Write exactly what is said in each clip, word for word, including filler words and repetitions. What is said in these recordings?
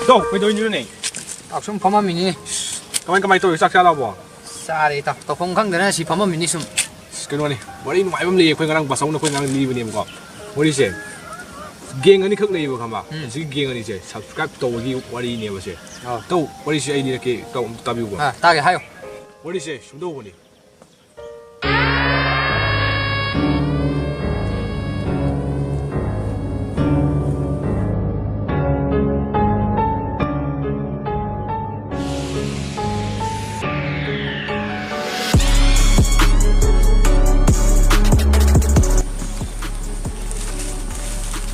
ꯏꯇꯥꯎ, ꯀꯩꯗꯧꯔꯤꯅꯣꯅꯦ? ꯆꯥꯛ ꯁꯨꯝ ꯐꯝꯃꯝꯃꯤꯅꯤꯅꯦ꯫ ꯀꯃꯥꯏ, ꯀꯃꯥꯏ ꯇꯧꯔꯤ? ꯆꯥꯛ ꯆꯥꯔꯕꯣ? ꯆꯥꯔꯦ ꯏꯇꯥꯎ꯫ ꯇꯧꯐꯝ ꯈꯪꯗꯅ ꯁꯤ ꯐꯝꯃꯝꯃꯤꯅꯤ ꯁꯨꯝ꯫ ꯑꯁ, ꯀꯩꯅꯣꯅꯦ, ꯋꯥꯔꯤ ꯅꯨꯡꯉꯥꯏꯕ ꯑꯃ ꯂꯩꯌꯦ, ꯑꯩꯈꯣꯏ ꯉꯔꯥꯡ ꯕꯥꯆꯧꯅ ꯑꯩꯈꯣꯏ ꯉꯔꯥꯡ ꯂꯤꯕꯅꯦꯕꯀꯣ꯫ ꯋꯥꯔꯤꯁꯦ, ꯒꯦꯡ ꯑꯅꯤꯈꯛ ꯂꯩꯌꯦꯕ, ꯈꯪꯕ? ꯎꯝ꯫ ꯍꯧꯖꯤꯛꯀꯤ ꯒꯦꯡ ꯑꯅꯤꯁꯦ ꯁꯕꯁꯀ꯭ꯔꯥꯏꯕ ꯇꯧꯕꯒꯤ ꯋꯥꯔꯤꯅꯦꯕ ꯁꯦ꯫ ꯑꯥ꯫ ꯏꯇꯥꯎ, ꯋꯥꯔꯤꯁꯦ ꯑꯩ ꯂꯤꯔꯛꯀꯦ, ꯏꯇꯥꯎ ꯑꯝꯇ ꯇꯥꯕꯤꯌꯨꯀꯣ꯫ ꯑꯥ, ꯇꯥꯒꯦ, ꯍꯥꯏꯌꯣ꯫ ꯋꯥꯔꯤꯁꯦ ꯁꯨꯝꯗꯧꯕꯅꯤ꯫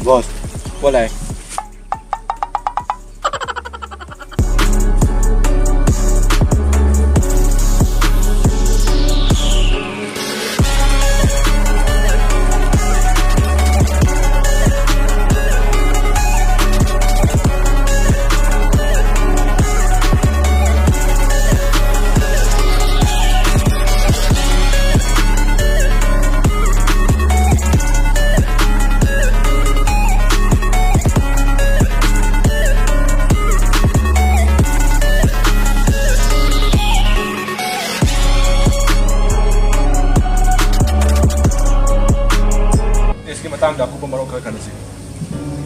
Boss, ꯄꯣꯠ ꯂꯥꯛꯑꯦ꯫ ꯇꯦꯁꯀꯤ ꯃꯇꯥꯡꯗ ꯑꯀꯨꯞꯄ ꯃꯔꯣꯜ ꯈꯔ ꯈꯟꯅꯁꯤ꯫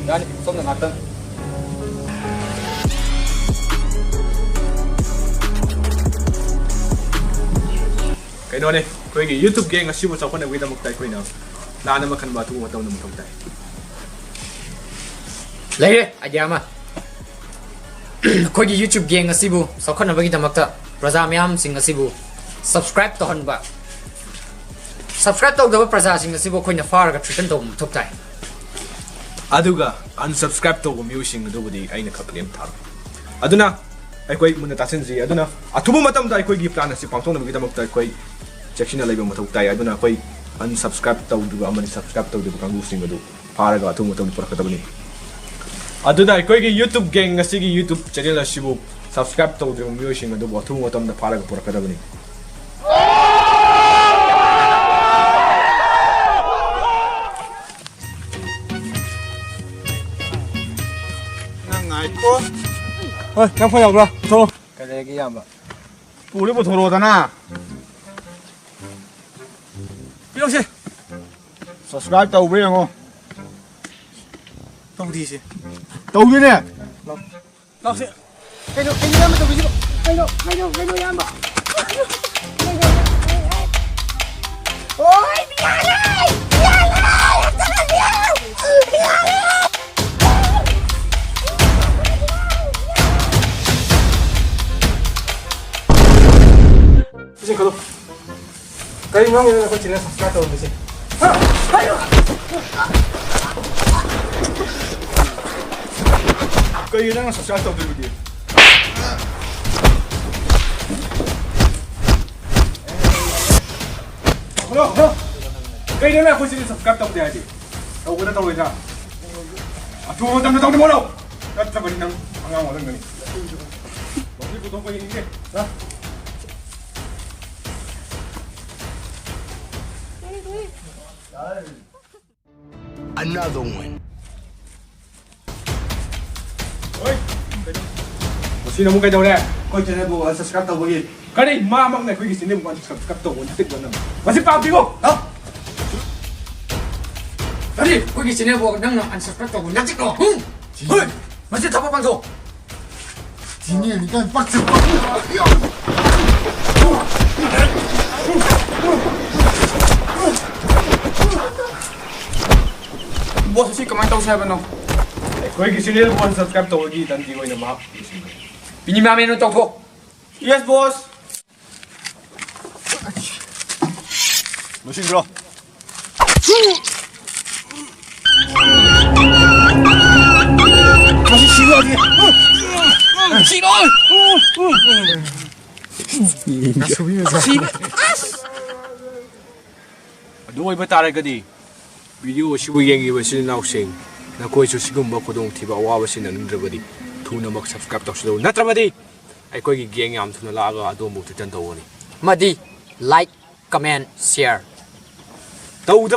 ꯌꯥꯅꯤ, ꯁꯣꯝꯅ ꯉꯥꯛꯇꯪ꯫ ꯀꯩꯅꯣꯅꯦ, ꯑꯩꯈꯣꯏꯒꯤ YouTube ꯒꯦꯡ ꯑꯁꯤꯕꯨ ꯆꯥꯎꯈꯠꯅꯕꯒꯤꯗꯃꯛꯇ ꯑꯩꯈꯣꯏꯅ plan ꯑꯃ ꯈꯟꯕ ꯑꯊꯨꯕ ꯃꯇꯝꯗ ꯃꯊꯧ ꯇꯥꯏ꯫ ꯂꯩꯔꯦ idea ꯑꯃ꯫ ꯑꯩꯈꯣꯏꯒꯤ YouTube ꯒꯦꯡ ꯑꯁꯤꯕꯨ ꯆꯥꯎꯈꯠꯅꯕꯒꯤꯗꯃꯛꯇ ꯄ꯭ꯔꯖꯥ ꯃꯌꯥꯝꯁꯤꯡ ꯑꯁꯤꯕꯨ subscribe ꯇꯧꯍꯟꯕ, subscribe ꯇꯧꯗꯕ ꯄ꯭ꯔꯖꯥꯁꯤꯡ ꯑꯁꯤꯕꯨ ꯑꯩꯈꯣꯏꯅ ꯐꯥꯔꯒ threaten ꯇꯧꯕ ꯃꯊꯧ ꯇꯥꯏ꯫ ꯑꯗꯨꯒ unsubscribe ꯇꯧꯕ ꯃꯤꯑꯣꯏꯁꯤꯡ ꯑꯗꯨꯕꯨꯗꯤ ꯑꯩꯅ ꯈꯛ ꯂꯦꯝ ꯊꯥꯔꯣꯏ꯫ ꯑꯗꯨꯅ ꯑꯩꯈꯣꯏ ꯃꯨꯟꯅ ꯇꯥꯁꯤꯟꯁꯤ꯫ ꯑꯗꯨꯅ ꯑꯊꯨꯕ ꯃꯇꯝꯗ ꯑꯩꯈꯣꯏꯒꯤ plan ꯑꯁꯤ ꯄꯥꯡꯊꯣꯛꯅꯕꯒꯤꯗꯃꯛꯇ ꯑꯩꯈꯣꯏ ꯆꯦꯛꯁꯤꯟꯅ ꯂꯩꯕ ꯃꯊꯧ ꯇꯥꯏ꯫ ꯑꯗꯨꯅ ꯑꯩꯈꯣꯏ unsubscribe ꯇꯧꯗ꯭ꯔꯤꯕ ꯑꯃꯗꯤ subscribe ꯇꯧꯗ꯭ꯔꯤꯕ ꯀꯥꯡꯕꯨꯁꯤꯡ ꯑꯗꯨ ꯐꯥꯔꯒ ꯑꯊꯨꯕ ꯃꯇꯝꯗ ꯄꯨꯔꯛꯀꯗꯕꯅꯤ꯫ ꯑꯗꯨꯅ ꯑꯩꯈꯣꯏꯒꯤ YouTube ꯒꯦꯡ ꯑꯁꯤꯒꯤ YouTube channel ꯑꯁꯤꯕꯨ subscribe ꯇꯧꯗ꯭ꯔꯤꯕ ꯃꯤꯑꯣꯏꯁꯤꯡ ꯑꯗꯨꯕꯨ ꯑꯊꯨꯕ ꯃꯇꯝꯗ ꯐꯥꯔꯒ ꯄꯨꯔꯛꯀꯗꯕꯅꯤ꯫ ꯅꯪ ꯉꯥꯏꯈꯣ꯫ ꯍꯣꯏ, ꯅꯪ ꯐꯣꯟ ꯌꯥꯎꯕ꯭ꯔꯥ? ꯄꯨꯊꯣꯔꯛꯑꯣ꯫ ꯀꯩꯗꯧꯔꯒꯦ, ꯏꯌꯥꯝꯕ? ꯄꯨꯔꯦ, ꯄꯨꯊꯣꯔꯛꯑꯣꯗꯅ꯫ ꯄꯤꯔꯛꯎꯁꯦ꯫ Subscribe ꯇꯧꯕ꯭ꯔꯥ ꯌꯦꯡꯉꯣ꯫ ꯇꯧꯗꯦꯁꯦ꯫ ꯇꯧꯗꯦꯅꯦ꯫ ꯂꯥꯎ-, ꯂꯥꯎꯁꯦ꯫ ꯀꯩꯅꯣ, ꯀꯩꯅꯣ ꯏꯌꯥꯝꯕ ꯇꯧꯕꯤꯁꯤꯕꯣ? ꯀꯩꯅꯣ, ꯀꯩꯅꯣ, ꯀꯩꯅꯣ ꯏꯌꯥꯝꯕ? ꯀꯩꯅꯣ? ꯑꯣꯏ, ꯌꯥꯔꯦ! ꯌꯥꯔꯦ! ꯌꯥꯔꯦ! ꯁꯤ ꯈꯜꯂꯣ꯫ ꯀꯔꯤ ꯃꯔꯝꯒꯤꯅꯣ ꯑꯩꯈꯣꯏ channel subscribe ꯇꯧꯔꯝꯃꯤꯁꯦ? ꯍꯥ? ꯀꯩꯅꯣ? ꯀꯩꯒꯤ ꯅꯪꯅ subscribe ꯇꯧꯗ꯭ꯔꯤꯕꯗꯤ? Hello, hello. ꯀꯩꯅꯣ ꯅꯪ ꯑꯩꯈꯣꯏ channel subscribe ꯇꯧꯗꯦ ꯍꯥꯏꯗꯤ? ꯇꯧꯒꯗ꯭ꯔꯥ ꯇꯧꯔꯣꯏꯗ꯭ꯔꯥ? ꯑꯊꯨꯕ ꯃꯇꯝꯗ ꯇꯧꯅꯕ ꯍꯣꯠꯅꯧ꯫ ꯅꯠꯇ꯭ꯔꯕꯗꯤ ꯅꯪ ꯑꯉꯥꯡ ꯑꯣꯜꯍꯟꯒꯅꯤ꯫ ꯂꯧꯁꯤ ꯄꯨꯊꯣꯛꯄ ꯌꯦꯡꯒꯦ꯫ ꯂꯥ꯫ Another one. ꯍꯣꯏ꯫ ꯀꯩꯅꯣ? ꯃꯁꯤꯅ ꯑꯃꯨꯛ ꯀꯩꯗꯧꯔꯦ? ꯑꯩꯈꯣꯏ channel ꯕꯨ unsubscribe ꯇꯧꯕꯒꯤ꯫ ꯀꯔꯤ? ꯃꯥꯃꯛꯅ ꯑꯩꯈꯣꯏꯒꯤ channel ꯕꯨ unsubscribe ꯇꯧꯕ ꯅꯠꯇꯦꯀꯣ ꯅꯪ? ꯃꯁꯤ ꯄꯥꯞꯇꯤꯀꯣ? ꯍꯥ? ꯀꯔꯤ? ꯑꯩꯈꯣꯏꯒꯤ channel ꯕꯨ ꯅꯪꯅ unsubscribe ꯇꯧꯕ ꯅꯠꯇꯦꯀꯣ? ꯍꯨꯝ? ꯍꯣꯏ! ꯃꯁꯤ ꯊꯕꯛ ꯄꯥꯡꯊꯣꯛ! ꯁꯤꯅꯦ ꯍꯧꯖꯤꯛꯀꯥꯟ ꯄꯛꯁꯦ ꯄꯛ-, Boss, ꯑꯁꯤ ꯀꯃꯥꯏꯅ ꯇꯧꯁꯦ ꯍꯥꯏꯕꯅꯣ? ꯑꯩꯈꯣꯏꯒꯤ channel ꯕꯨ unsubscribe ꯇꯧꯕꯒꯤ ꯗꯟꯗꯤ ꯑꯣꯏꯅ ꯃꯍꯥꯛ ꯂꯣꯏꯁꯤꯟꯒꯅꯤ꯫ ꯃꯤꯅꯤꯃꯝ ꯑꯦꯅꯨ ꯇꯧꯊꯣꯛ꯫ Yes, boss. ꯂꯣꯏꯁꯤꯟꯈ꯭ꯔꯣ꯫ ꯃꯁꯤ ꯁꯤꯕ ꯌꯥꯗꯦ꯫ ꯁꯤꯔꯣꯏ꯫ ꯁꯤꯕ-, ꯑꯁ! ꯑꯗꯨ ꯑꯣꯏꯕ ꯇꯥꯔꯒꯗꯤ video ꯑꯁꯤꯕꯨ ꯌꯦꯡꯂꯤꯕ ꯏꯆꯤꯜ ꯏꯅꯥꯎꯁꯤꯡ, ꯅꯈꯣꯏꯁꯨ ꯁꯤꯒꯨꯝꯕ ꯈꯨꯗꯣꯡꯊꯤꯕ ꯑꯋꯥꯕ ꯁꯤꯟꯅꯅꯤꯡꯗ꯭ꯔꯕꯗꯤ ꯊꯨꯅꯃꯛ subscribe ꯇꯧꯁꯤꯜꯂꯨ, ꯅꯠꯇ꯭ꯔꯕꯗꯤ ꯑꯩꯈꯣꯏꯒꯤ gang ꯌꯥꯝ ꯊꯨꯅ ꯂꯥꯛꯑꯒ ꯑꯗꯣꯝꯕꯨ threaten ꯇꯧꯒꯅꯤ꯫ ꯑꯃꯗꯤ like, comment, share ꯇꯧꯗ